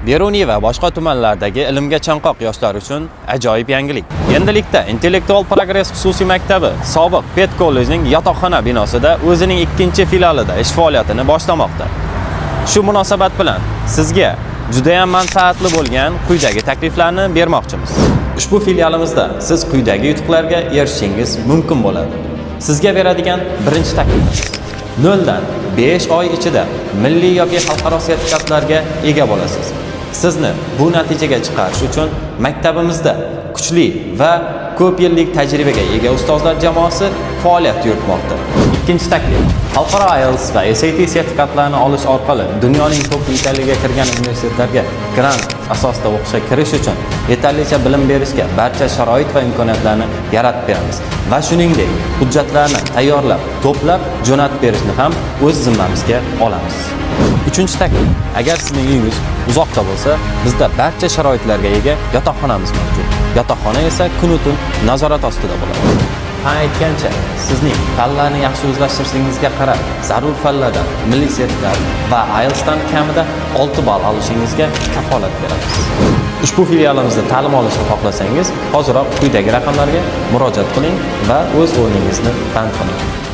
Beruniy va boshqa tumanlardagi ilmga chanqoq yoshlar uchun ajoyib yangilik. Endilikda Intellektual Progress xususiy maktabi sobiq Ped kollejining yotoqxona binosida o'zining ikkinchi filialida ish faoliyatini boshlamoqda. Shu munosabat bilan sizga juda ham manfaatli bo'lgan quyidagi takliflarni bermoqchimiz. Ushbu filialimizda siz quyidagi yutuqlarga erishishingiz mumkin bo'ladi. Sizga beradigan birinchi taklifimiz: 0 dan 5 oy ichida milliy yoki xalqaro sertifikatlarga ega bo'lasiz. Sizni bu natijaga chiqarish uchun maktabimizda kuchli va ko'p yillik tajribaga ega ustozlar jamoasi faoliyat yuritmoqda. Ikkinchi taklif: xalqaro IELTS va SAT sertifikatlarini olish orqali dunyoning top yetaligiga kirgan universitetlarga grant asosida o'qishga kirish uchun yetarlicha bilim berishga barcha sharoit va imkoniyatlarni yaratib beramiz va shuningdek hujjatlarni tayyorlab, to'plab jo'natib berishni ham o'z zimmamizga olamiz. Uchinchi taklif: agar sizning uyingiz uzoqda bo'lsa, bizda barcha sharoitlarga ega yotoqxonamiz mavjud. Yotoqxona esa kunu tun nazorat ostida bo'ladi. Ha, aytgancha, sizning fanlarni yaxshi o'zlashtirishingizga qarab, zarur fanlardan milliy sertifikat va IELTSdan kamida 6 ball olishingizga kafolat beramiz. Ushbu filialimizda ta'lim olishni xohlasangiz, hoziroq quyidagi raqamlarga murojaat qiling va o'z o'rningizni band qiling.